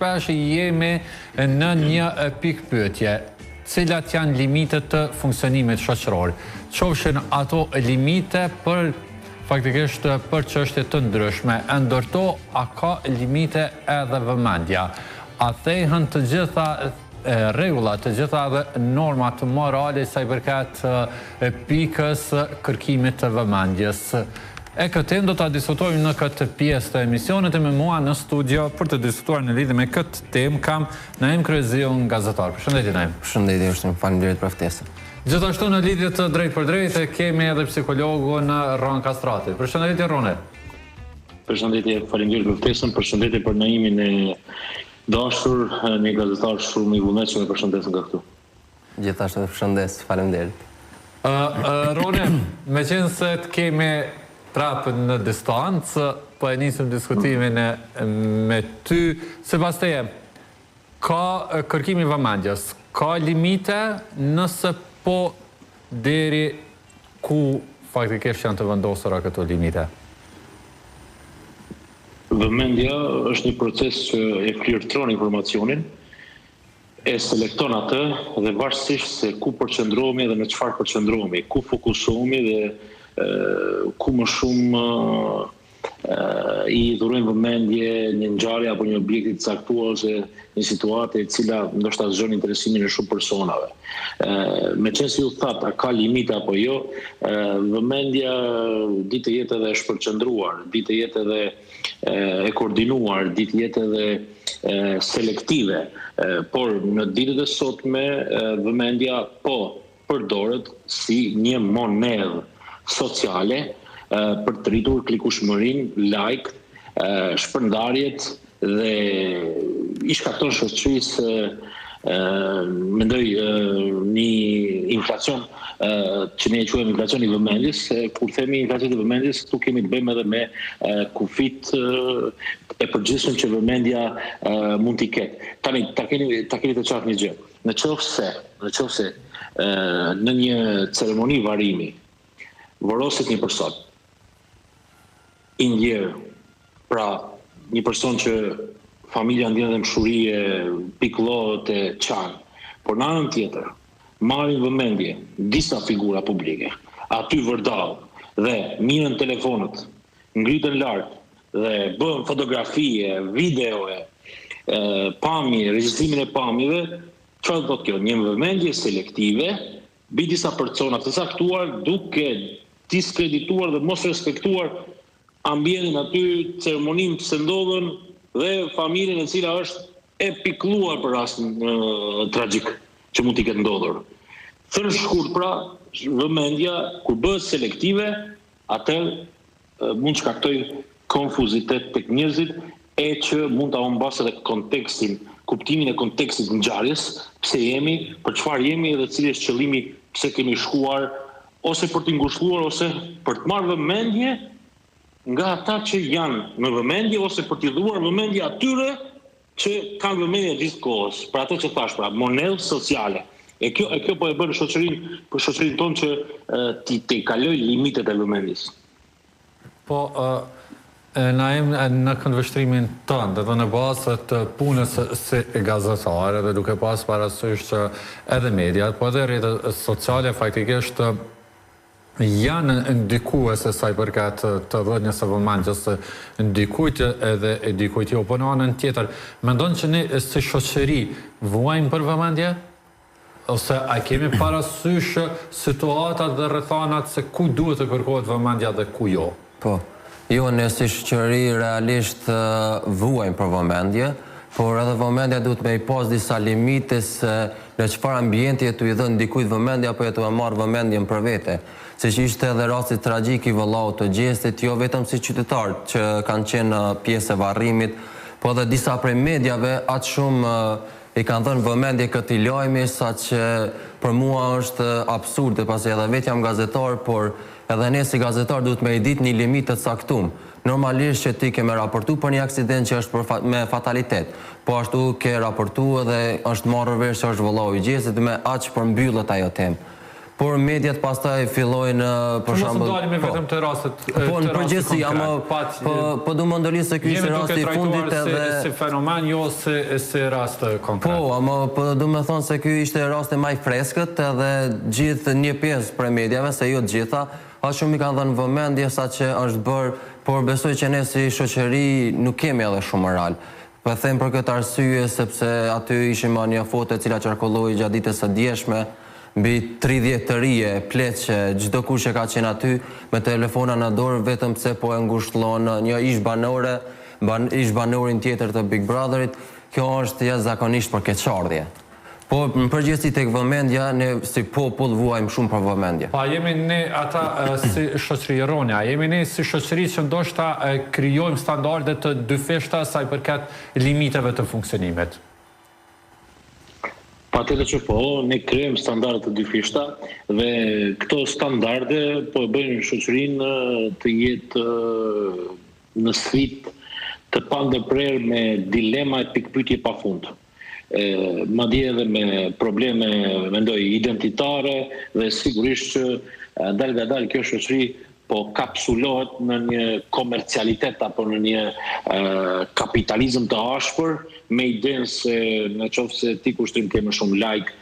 shpesh jemi në një pikëpyetje. Cilat janë limitet të funksionimit shoqëror? Qofshin ato limite për faktikisht për çështje të ndryshme, e ndër to a ka limite edhe vëmendja? A thehen të gjitha rregullat, të gjitha edhe normat morale sa i përket pikës së kërkimit të vëmendjes? E këtë temë do ta diskutojmë në këtë pjesë të emisionit e me mua në studio për të diskutuar në lidhje me këtë temë kam Naim Kryeziun, gazetar. Përshëndetje Naim. Përshëndetje Ushtrim, faleminderit për ftesën. Gjithashtu në lidhje të drejtpërdrejtë kemi edhe psikologun Rron Kastrati. Përshëndetje Rrone. Përshëndetje, faleminderit për ftesën, përshëndetje për Naimin e dashur, një gazetar shumë i vullnetshëm e përshëndes nga këtu. Gjithashtu të përshëndes, faleminderit. Rrone, meqenëse të kemi prapë në distancë, po e nisim diskutimin me ty, sipas teje, Ka kërkimi i vëmendjes, ka limite nëse po deri ku faktikisht janë të vendosura këto limite? Vëmendja është një proces që e filtron informacionin, e selekton atë dhe varësisht se ku përqendrohemi dhe në çfarë përqendrohemi, ku fokusohemi dhe ku më shumë i dhurojmë vëmendje një ngjarje apo një objekti të caktuar ose një situate e cila ndoshta zgjon interesimin e shumë personave. Ë meqenëse ju thatë a ka limite apo jo, ë vëmendja di të jetë edhe e shpërqendruar, di të jetë edhe e koordinuar, di të jetë edhe selektive, por në ditët e sotme vëmendja po përdoret si një monedhë sociale për të rritur klikueshmërinë, like, shpërndarjet dhe i shkakton shoqërisë mendoj një inflacion që ne e quajmë inflacion i vëmendjes, kur themi inflacion i vëmendjes, këtu kemi të bëjmë edhe me kufijtë e përgjithshëm që vëmendja mund t'i ketë. Tani ta keni ta keni të qartë një gjë. Në qoftë se, në qoftë se në një ceremoni varrimi varroset një person i ndjerë, pra një person që familja ndjen dhembshuri e pikëllohet e qan, por në anën tjetër marrin vëmendje disa figura publike, aty vërdallë dhe mirren telefonët ngritën lart dhe bëhen fotografi e video e pamje, regjistrimin e pamjeve, çfarë do të thotë kjo? Një vëmendje selektive mbi disa persona të caktuar duke diskredituar dhe mos respektuar ambientin aty, ceremoninë pse ndodhën dhe familjen e cila është e pikëlluar për rastin tragjik që mund t'i ketë ndodhur. Thënë shkurt pra, vëmendja kur bëhet selektive, atëherë mund të shkaktojë konfuzitet tek njerëzit e që mund ta humbasë edhe kontekstin, kuptimin e kontekstit të ngjarjes, pse jemi, për çfarë jemi dhe cili është qëllimi pse kemi shkuar ose për t'i ngushëlluar ose për të marrë vëmendje nga ata që janë në vëmendje ose për t'i dhuruar vëmendje atyre që kanë vëmendje gjithë kohës, për atë që thashë pra, monedhë sociale. E kjo e kjo po e bën shoqërinë, për shoqërinë tonë që t'i tejkalojë limitet e vëmendjes. Po, Naim, në këndvështrimin tënd dhe në bazë të punës si gazetar edhe duke pas parasysh që edhe mediat, po edhe rrjetet sociale faktikisht janë ndikuese sa i përket të dhënies së vëmendjes së dikujt edhe dikujt jo. Po në anën tjetër, mendon që ne si shoqëri vuajmë për vëmendje? Ose a kemi parasysh situatat dhe rrethanat se ku duhet të kërkohet vëmendja dhe ku jo? Po. Jo, ne si shoqëri realisht vuajmë për vëmendje, por edhe vëmendja duhet me i pas disa limite se në çfarë ambienti je tu i dhënë dikujt vëmendje apo je tu e marrë vëmendjen për vete. Siç ishte edhe rasti tragjik i vëllaut të Gjestit, jo vetëm si qytetarë që kanë qenë pjesë e varrimit, po edhe disa prej mediave aq shumë i kanë dhënë vëmendje këtij lajmi saqë për mua është absurde pasi edhe vetë jam gazetar, por edhe ne si gazetarë duhet me i ditë një limit të caktum. Normalisht që ti ke me raportu për një aksident që është për me fatalitet. Po ashtu ke raportu edhe është marrë vesh që është vëllau i Gjestit me aq përmbyllet ajo temë. Por mediat pastaj fillojnë për shembull. Që mos ndalemi po, vetëm te rastet po, në përgjithësi, ama po po du me ndërlidh se ky ishte rasti i fundit edhe si fenomen, jo si si rast konkret. Po, ama po du me thonë se ky ishte rasti ma i freskët edhe gjithë një pjesë prej mediave, se jo të gjitha, aq shumë i kanë dhënë vëmendje sa që është bërë, por besoj që ne si shoqëri nuk kemi edhe shumë moral. Po e them për këtë arsye sepse aty ishim ma një foto e cila qarkulloi gjatë ditës së djeshme, mbi 30 të rije, pleq, çdokush që ka qenë aty me telefona në dorë vetëm pse po e ngushëllon një ish banore, ish banorin tjetër të Big Brotherit, kjo është jashtëzakonisht për keqardhje. Po, në përgjithësi tek vëmendja, ne si popull vuajmë shumë për vëmendje. Po a jemi ne ata si shoqëri Roni, a jemi ne si shoqëri që ndoshta krijojmë standarde të dyfishta sa i përket limiteve të funksionimit? Patjetër që po, ne krijojmë standarde të dyfishta dhe këto standarde po e bëjnë shoqërinë të jetë në sfidë të pandërprerë me dilema e pikëpyetje pafund. madje edhe me probleme, mendoj, identitare dhe sigurisht që dalngadalë kjo shoqëri po kapsulohet në një komercialitet apo në një kapitalizëm të ashpër me idenë se në qoftë se ti Kushtrim ke më shumë like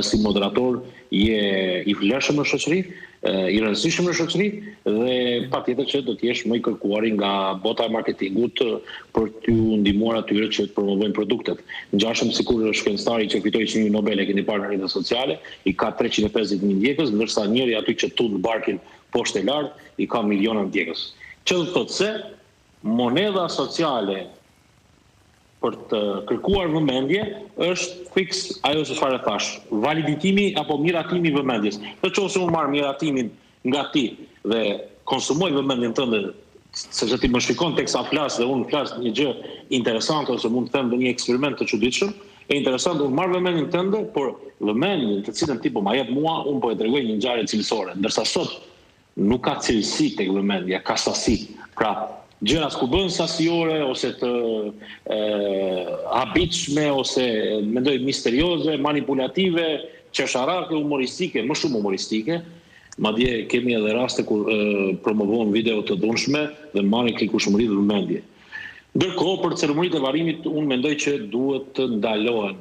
si moderator, je i vlefshëm në shoqëri, i rëndësishëm në shoqëri dhe patjetër që do të jesh më i kërkuari nga bota e marketingut për t'ju ndihmuar atyre që të promovojnë produktet. Ngjashëm sikur shkencëtari që fitoi çmimin Nobel e keni parë në rrjetet sociale, i ka 350.000 ndjekës, ndërsa njëri aty që tund barkin poshtë e lart, i ka miliona ndjekës. Që do të thotë se monedha sociale për të kërkuar vëmendje është fiks ajo që çfarë thashë, validitimi apo miratimi i vëmendjes. Në qoftë se unë marr miratimin nga ti dhe konsumoj vëmendjen tënde sepse ti më shikon teksa flas dhe unë flas një gjë interesante ose mund të them ndonjë eksperiment të çuditshëm, e interesant unë marr vëmendjen tënde, por vëmendjen të cilën ti po ma jep mua, unë po e tregoj një ngjarje cilësore. Ndërsa sot Nuk ka cilësi tek vëmendja, ka sasi. Pra, gjërat kur bëhen sasiore ose të habitshme ose mendoj misterioze, manipulative, qesharake, humoristike, më shumë humoristike, madje kemi edhe raste kur promovohen video të dhunshme dhe marrin klikueshmëri dhe vëmendje. Ndërkohë, për ceremonitë e varrimit unë mendoj që duhet të ndalohen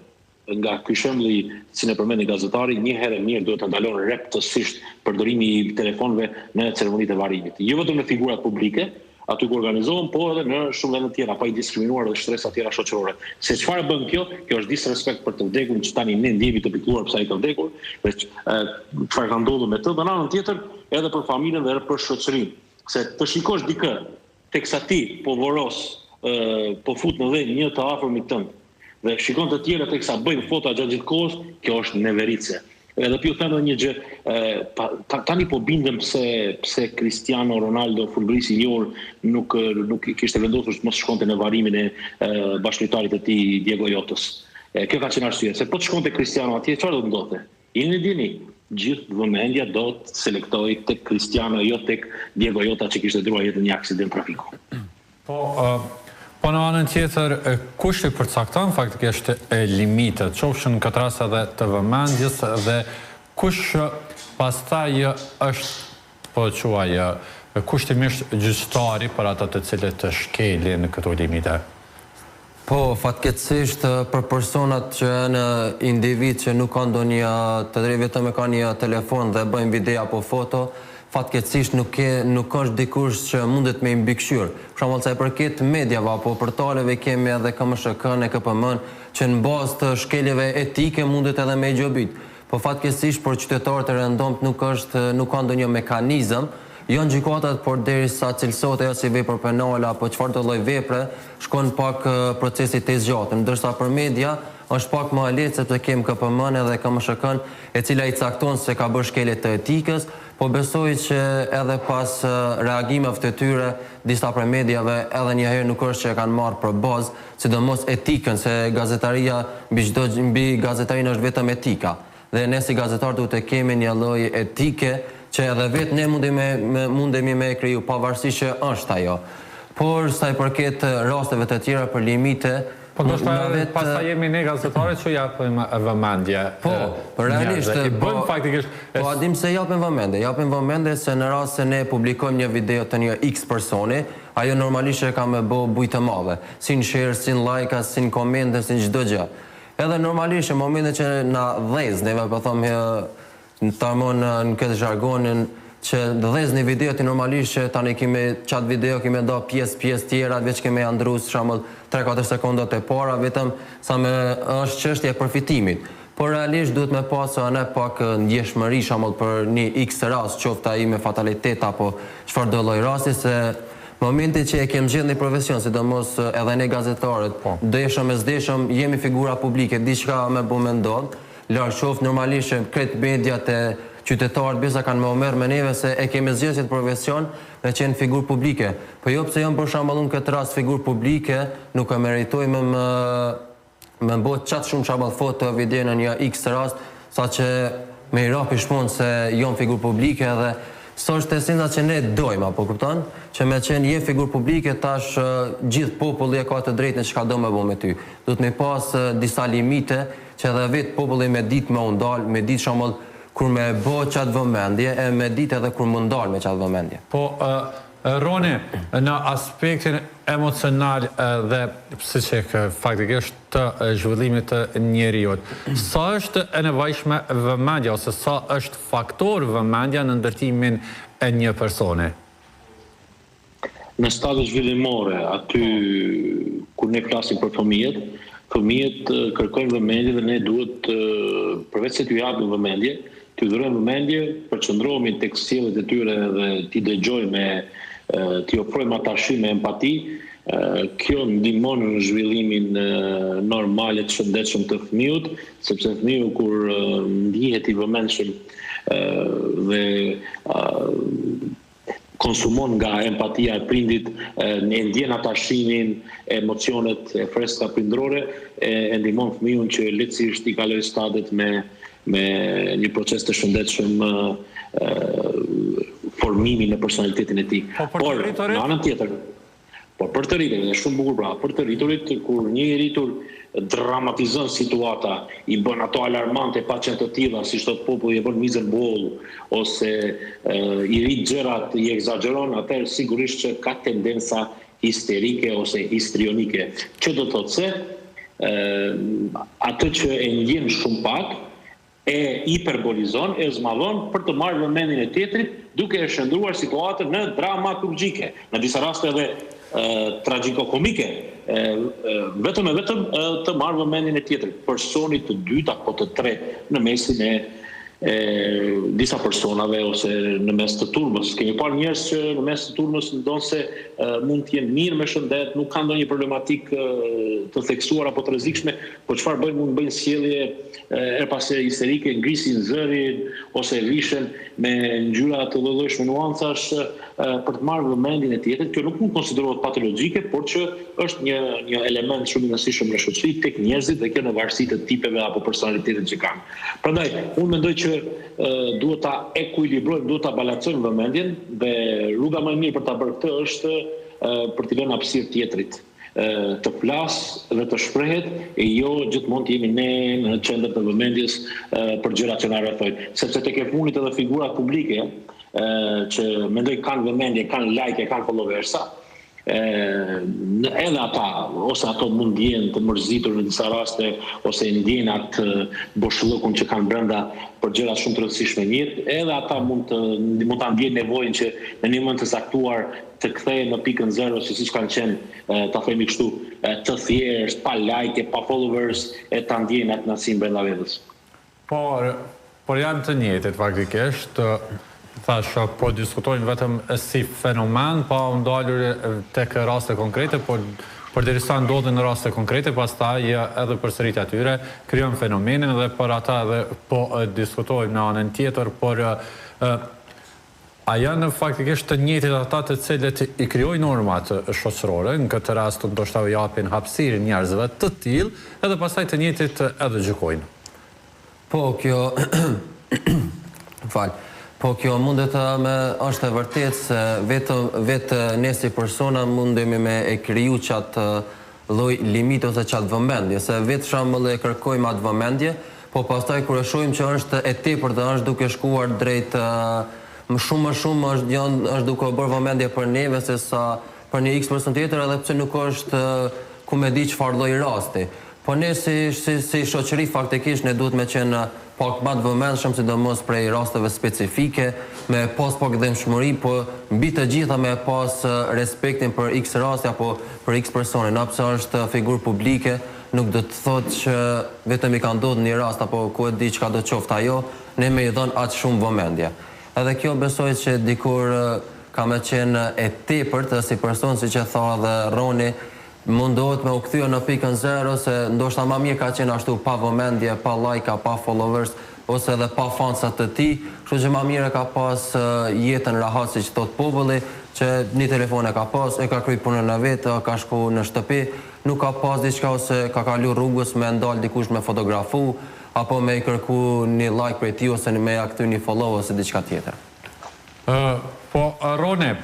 Nga ky shembulli të cilin e përmendi gazetari, një herë e mirë duhet të ndalohen rreptësisht përdorimi i telefonëve në ceremonitë e varrimit. Jo vetëm në figurat publike, aty ku organizohen, po edhe në shumë vende të tjera, pa i diskriminuar edhe shtresa tjera shoqërore. Se çfarë bën kjo? Kjo është disrespekt për të vdekurin që tani ne ndjehemi të pikëlluar pse ai ka vdekur, dhe çfarë ka ndodhur me të, dhe në anën tjetër edhe për familjen dhe edhe për shoqërinë. Se të shikosh dikë teksa ti po voros, po fut në dhe një të afërmit tënd, Dhe shikon të tjerët teksa bëjnë foto gjatë gjithë kohës, kjo është neveritëse. Edhe po ju them edhe një gjë, pa, ta, tani po bindem pse pse Cristiano Ronaldo, futbollisti i njohur, nuk nuk kishte vendosur të mos shkonte në varrimin e bashkëlojtarit të tij Diego Jotës. E, kjo ka qenë arsye, se po të shkonte Cristiano atje, çfarë do të ndodhte? Jeni në dijeni, gjithë vëmendja do të selektohej tek Cristiano, jo tek Diego Jota që kishte ndërruar jetë në një aksident trafiku. Po, po në anën tjetër, kush i përcakton faktikisht limitet, qofshin në këtë rast edhe të vëmendjes dhe kush pastaj është, po e quaj, kushtimisht gjyqtari për ata të cilët shkelin këto limite? Po, fatkeqësisht për personat që janë individë që nuk kanë ndonjë të drejtë vetëm e kanë një telefon dhe bëjnë video apo foto, fatkeqësisht nuk ke nuk është dikush që mundet me i mbikëqyr. Për shembull sa i përket mediave apo portaleve kemi edhe KMSHK-në e KPM-në që në bazë të shkeljeve etike mundet edhe me i gjobit. Po fatkeqësisht për qytetarët e rëndomtë nuk është nuk ka ndonjë mekanizëm, janë gjykatat por derisa cilësohet ajo si vepër penale apo çfarëdo lloj vepre, shkon pak procesi i zgjatun, ndërsa për media është pak më e lehtë sepse kem KPM-në edhe KMSHK-në e cila i cakton se ka bërë shkelje të etikës, po besoj që edhe pas reagimeve të tyre disa prej mediave edhe një herë nuk është që e kanë marrë për bazë, sidomos etikën, se gazetaria mbi çdo mbi gazetarinë është vetëm etika. Dhe ne si gazetarë duhet të kemi një lloj etike që edhe vetë ne mundemi me mundemi me e kriju pavarësisht që është ajo. Por sa i përket rasteve të tjera për limite. Po ndoshta edhe pastaj jemi ne gazetarët që japim vëmendje. Po, po realisht i po, bëjmë faktikisht. Po a dim pse japim vëmendje? Japim vëmendje se në rast se ne publikojmë një video të një X personi, ajo normalisht që ka me bo bujë të madhe, si në share, si në like-a, si në komente, si në çdo gjë. Edhe normalisht në momentin që na dhez, neve po thom Tamon në këtë zhargonin që dhez një video ti normalisht që tani kemi qat video kemi da pjesë pjesë tjera veç kemi ja ndrru shembull 3-4 sekondat e para vetëm sa me është çështje e përfitimit por realisht duhet me pas edhe pak ndjeshmëri shembull për një x rast qoftë ai me fatalitet apo çfarëdo lloj rasti se momentin që e kem zgjedh një profesion sidomos edhe ne gazetarët po. deshëm e s'deshëm jemi figura publike diçka me bo me ndodh Larg qoftë normalisht që krejt mediat e qytetarët besa kanë me u merr me neve se e kemi zgjedhë qët profesion me qenë figurë publike. Po jo pse jam për shembull unë këtë rast figurë publike nuk e meritoj me më me bo qaq shumë shembull foto e video në një iks rast sa që me i ra pishmon se jam figurë publike edhe s'është esenca që ne dojmë apo kupton që me qenë je figurë publike tash gjithë populli e ka të drejtën çka do me bo me ty duhet me pas disa limite Që edhe vetë populli me ditë me u ndal, me ditë shembull kur me e bo qat vëmendje e me ditë edhe kur m'u ndal me qat vëmendje. Po Roni, në aspektin emocional dhe psikik faktikisht të zhvillimit të njeriut, sa është e nevojshme vëmendja ose sa është faktor vëmendja në ndërtimin e një personi? Në stade zhvillimore, aty kur ne flasim për fëmijët, fëmijët kërkojnë vëmendje dhe ne duhet përveç se t'ju japim vëmendje, t'ju dhurojmë vëmendje, përqendrohemi tek sjelljet e tyre dhe t'i dëgjojmë e t'i ofrojmë atashim e empati, kjo ndihmon në zhvillimin normal e të shëndetshëm të fëmijut, sepse fëmiu kur ndihet i vëmendshëm dhe konsumon nga empatia e prindit, e ndjen atashimin, emocionet e freskëta prindërore, e, e ndihmon fëmijën që lehtësisht t'i kalojë stadet me me një proces të shëndetshëm formimi në personalitetin e tij. Po, Por, në anën tjetër, Por për të rriturit, është shumë bukur pra, për të rriturit kur një i rritur dramatizon situata, i bën ato alarmante pa qenë të tilla, siç thotë populli, e bën mizën boll ose e, i rrit gjërat, i ekzagjeron, atëherë sigurisht që ka tendenca histerike ose histrionike, që do të thotë se ë atë që e ndjen shumë pak, e hiperbolizon, e zmadhon për të marrë vëmendjen e tjetrit, duke e shndërruar situatën në dramaturgjike, në disa raste edhe tragjiko-komike, vetëm e vetëm të marrë vëmendjen e tjetrit, personit të dytë apo të tretë në mesin e e disa personave ose në mes të turmës. Kemi parë njerëz që në mes të turmës ndonëse mund të jenë mirë me shëndet, nuk kanë ndonjë problematikë të theksuar apo të rrezikshme, po çfarë bëjnë mund të bëjnë sjellje Herë pas here histerike, ngrisin zërin ose vishen me ngjyra të lloj-llojshme nuancash për të marrë vëmendjen e tjetrit. Kjo nuk mund të konsiderohet patologjike, por që është një një element shumë i rëndësishëm në shoqëri tek njerëzit dhe kjo në varësi të tipeve apo personalitetit që kanë. Prandaj, unë mendoj që duhet ta ekuilibrojmë, duhet ta balancojmë vëmendjen dhe rruga më e mirë për ta bërë këtë është për t'i lënë hapësirë tjetrit. të flasë dhe të shprehet e jo gjithmonë të jemi ne në qendër të vëmendjes për gjërat që na rrethojnë. Sepse tek e fundit edhe figurat publike që mendoj kanë vëmendje, kanë like, kanë followersa, edhe ata ose ato mund të jenë të mërzitur në disa raste ose ndjejnë atë boshllëkun që kanë brenda për gjëra shumë të rëndësishme në jetë, edhe ata mund të mund ta ndjejnë nevojën që në një moment të caktuar të kthehen në pikën zero se siç kanë qenë, ta themi kështu, të thjeshtë, pa like, pa followers, e ta ndjejnë atë kënaqësinë brenda vetes. Por, por janë të njëjtit faktikisht, thashë, po diskutojmë vetëm si fenomen, pa u ndalur tek raste konkrete, por përderisa ndodhin raste konkrete, pastaj edhe përsëritja e tyre krijon fenomenin dhe për ata edhe po diskutojmë në anën tjetër, por A janë faktikisht të njëjtit ata të cilët i krijojnë normat shoqërore, në këtë rast ndoshta u japin hapësirë njerëzve të tillë, edhe pastaj të njëjtit edhe gjykojnë? Po, kjo, fal. Po kjo mundet me është e vërtetë se vetëm vetë ne si persona mundemi me e kriju qatë. lloj limiti ose qat vëmendje, se vetë shembull e kërkojmë atë vëmendje, po pastaj kur e shohim që është e tepërt dhe është duke shkuar drejt më shumë më shumë është janë është duke u bërë vëmendje për neve se sa për një iks person tjetër edhe pse nuk është ku me di çfarë lloj rasti. Po ne si si si shoqëri faktikisht ne duhet me qenë pak ma të vëmendshëm sidomos prej rasteve specifike, me pas pak dhembshmëri, po mbi të gjitha me pas respektin për iks rasti apo për iks personin, na pse është figurë publike nuk do të thotë që vetëm i ka ndodhur një rast apo ku e di çka do qoftë ajo, ne me i dhënë aq shumë vëmendje. Edhe kjo besoj që dikur ka me qenë e tepërt si person siç e tha edhe Roni, Mundohet me u kthye në pikën zero se ndoshta ma mirë ka qenë ashtu pa vëmendje, pa lajka, pa followers ose edhe pa fansa të tij, kështu që ma mirë e ka pas jetën rahat siç thotë populli, që një telefon e ka pas, e ka kry punën e vet, ka shku në shtëpi, nuk ka pas diçka ose ka kalu rrugës me e ndal dikush me fotografu, apo me i kërku një like prej tij ose me ja kthy një follow ose diçka tjetër. Po Roni,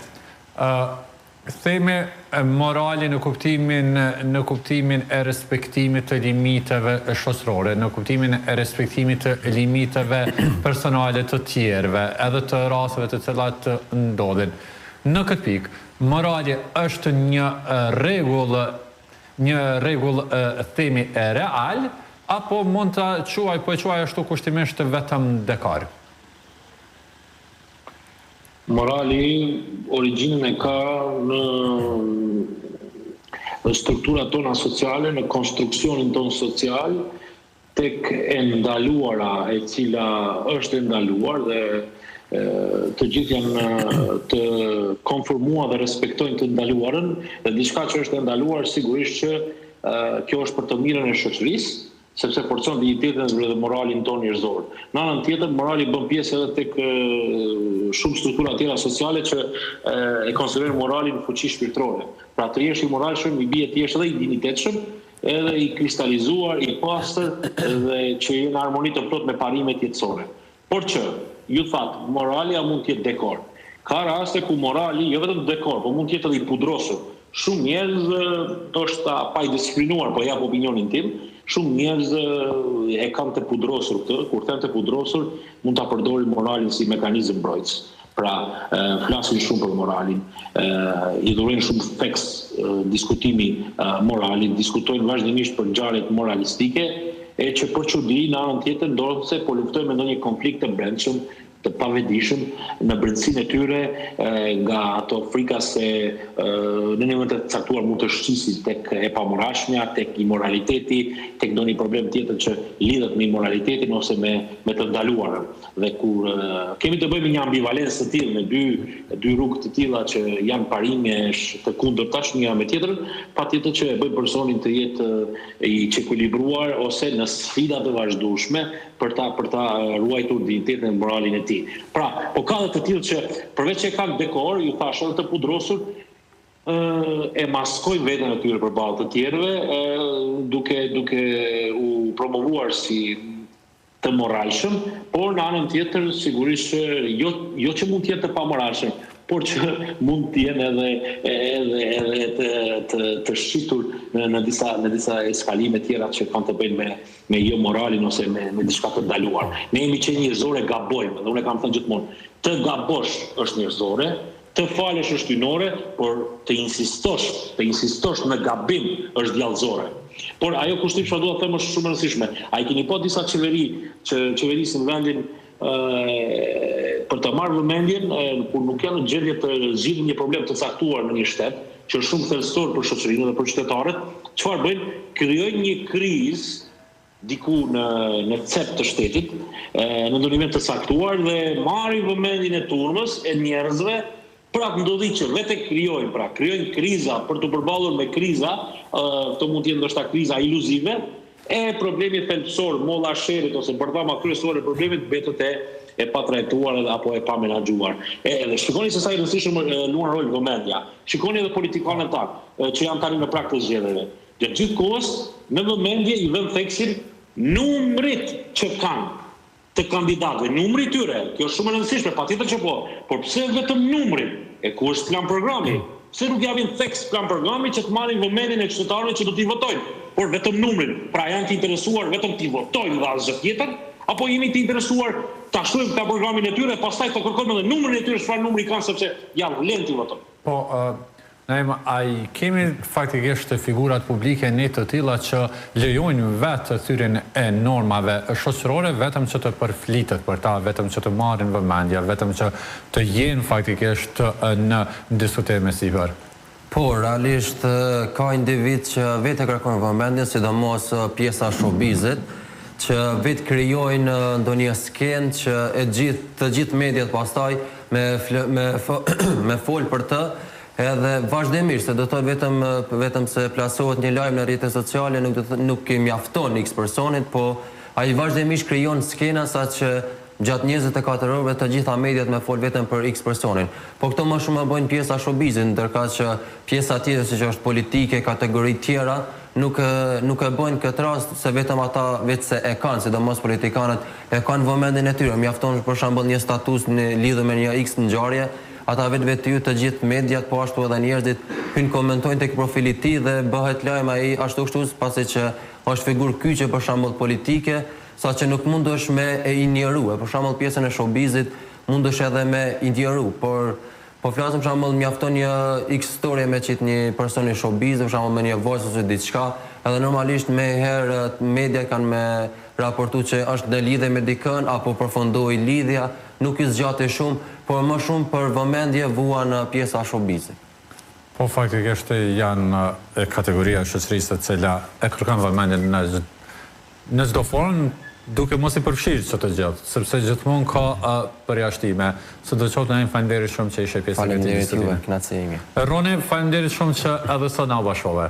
Themi morali në kuptimin në kuptimin e respektimit të limiteve shoqërore, në kuptimin e respektimit të limiteve personale të tjerëve, edhe të rasteve të cilat ndodhin. Në këtë pikë, morali është një rregull një rregull themi real apo mund ta quaj, po e quaj ashtu kushtimisht vetëm dekor? Morali origjinën e ka në në strukturat tona sociale, në konstruksionin tonë social, tek e ndaluara e cila është e ndaluar dhe të gjithë janë të konformuar dhe respektojnë të ndaluarën dhe diçka që është e ndaluar sigurisht që kjo është për të mirën e shoqërisë, sepse forcon dinjitetin dhe moralin tonë njerëzor. Në anën tjetër, morali bën pjesë edhe tek shumë struktura tjera sociale që e konsiderojnë moralin fuqi shpirtërore. Pra të jesh i moralshëm i bie të jesh edhe i dinjitetshëm, edhe i kristalizuar, i pastër dhe që je në harmoni të plotë me parimet jetësore. Por që, ju thatë, morali a mund të jetë dekor. Ka raste ku morali jo vetëm dekor, por mund të jetë edhe i pudrosur. Shumë njerëz, ndoshta pa i disiplinuar, po jap opinionin tim, shumë njerëz e kanë të pudrosur këtë, kur them të pudrosur, mund ta përdorin moralin si mekanizëm mbrojtës. Pra, flasin shumë për moralin, i dhurojnë shumë theks diskutimi moralit, diskutojnë vazhdimisht për ngjarjet moralistike, e që për çudi në anën tjetër ndonëse po luftojnë me ndonjë konflikt të brendshëm, të pavetëdijshëm në brendësinë e tyre nga ato frika se në një moment të caktuar mund të shqisin tek e pamoralshmja, tek imoraliteti, tek ndonjë problem tjetër që lidhet me imoralitetin ose me me të ndaluarën. Dhe kur kemi të bëjmë me një ambivalencë të tillë, me dy dy rrugë të tilla që janë parimesh të kundërta njëra me tjetrën, patjetër që e bëjnë personin të jetë i çekuilibruar ose në sfida të vazhdueshme për ta për ta ruajtur dinjitetin dhe moralin e tij. Pra, po ka dhe të tillë që përveç që e kanë dekor, ju thashë edhe të pudrosur, e maskojnë veten e tyre përballë të tjerëve, duke duke u promovuar si të moralshëm, por në anën tjetër sigurisht që jo jo që mund të jenë të pamoralshëm, por që mund të jenë edhe edhe edhe të të të shqitur në në disa në disa eskalime tjera që kanë të bëjnë me me jo moralin ose me me diçka të ndaluar. Ne jemi qenie njerëzore gabojmë dhe unë e kam thënë gjithmonë, të gabosh është njerëzore, Të falësh është hyjnore, por të insistosh, të insistosh në gabim është djallëzore. Por ajo kushtim çfarë dua të them është shumë e rëndësishme. A i keni pa disa qeveri që qeverisin vendin për të marrë vëmendjen kur nuk janë në gjendje të zgjidhin një problem të caktuar në një shtet, që është shumë thelbësor për shoqërinë dhe për qytetarët, çfarë bëjnë? Krijojnë një krizë diku në në cep të shtetit, në ndonjë vend të caktuar dhe marrin vëmendjen e turmës, e njerëzve për atë ndodhi që vetë e krijojnë, pra krijojnë kriza për t'u përballur me kriza, këto mund të jenë ndoshta kriza iluzive, e problemi thelbësor, molla e sherrit ose bërthama kryesore e problemit mbetet e e patrajtuar edhe apo e pamenaxhuar. E edhe shikoni se sa i rëndësishëm luan rol vëmendja. Shikoni edhe politikanët tanë që janë tani në prag të zgjedhjeve. Gjatë gjithë kohës, në vëmendje i vënë theksin numrit që kanë të kandidatëve, numri i tyre, kjo është shumë e rëndësishme, patjetër që po, por pse vetëm numrin? E ku është plan programi? Pse nuk japin theks plan-programit që të marrin vëmendjen e qytetarëve që do t'i votojnë, por vetëm numrin? Pra janë të interesuar vetëm t'i votojmë dhe asgjë tjetër? Apo jemi të interesuar ta shohim plan-programin e tyre, pastaj të kërkojmë edhe numrin e tyre çfarë numri kanë sepse ia vlen t'i votojmë? Po, Naim, a i kemi faktikisht figurat publike ne të tilla që lejojnë vetë thyerjen e normave shoqërore vetëm që të përflitet për ta, vetëm që të marrin vëmendje, vetëm që të jenë faktikisht në diskutim e sipër? Po, realisht ka individë që vetë e kërkojnë vëmendjen, sidomos pjesa e showbizit, që vetë krijojnë ndonjë skenë që e gjithë të gjithë mediat pastaj me me me fol për të edhe vazhdimisht, se do të thotë vetëm vetëm se plasohet një lajm në rrjete sociale nuk do të nuk i mjafton X personit, po ai vazhdimisht krijon skena saqë Gjatë 24 orëve të gjitha mediat me fol vetëm për X personin. Po këto më shumë e bëjnë pjesa e showbizit, ndërkaq që pjesa tjetër siç është politike, kategori tjera, nuk nuk e bëjnë këtë rast se vetëm ata veçse e kanë, sidomos politikanët, e kanë vëmendjen e tyre. Mjafton për shembull një status në lidhur me një X ngjarje, ata vetvetiu të gjithë mediat po ashtu edhe njerëzit hyjnë komentojnë tek profili i tij dhe bëhet lajm ai ashtu kështu pasi që është figurë kyçe për shembull politike, Sa që nuk mundesh me e injoru, e për shembull pjesën e showbizit mundesh edhe me injoru, por po flasim për shembull mjafton një X story me qit një person i showbizit, për shembull me një vajzë ose diçka, edhe normalisht menjëherë mediat kanë me raportu që është në lidhje me dikën apo përfundoi lidhja, nuk i zgjati shumë, por më shumë për vëmendje vuan pjesa e showbizit. Po faktikisht janë kategoria e shoqërisë e cila e kërkon vëmendjen në Në çdo formë, duke mos i përfshirë që të gjithë, sepse gjithmonë ka përjashtime. Sidoqoftë Naim faleminderit shumë që ishe pjesë e këtij diskutimi. Faleminderit juve, kënaqësi ime. Roni, faleminderit shumë që edhe sot na u bashkove.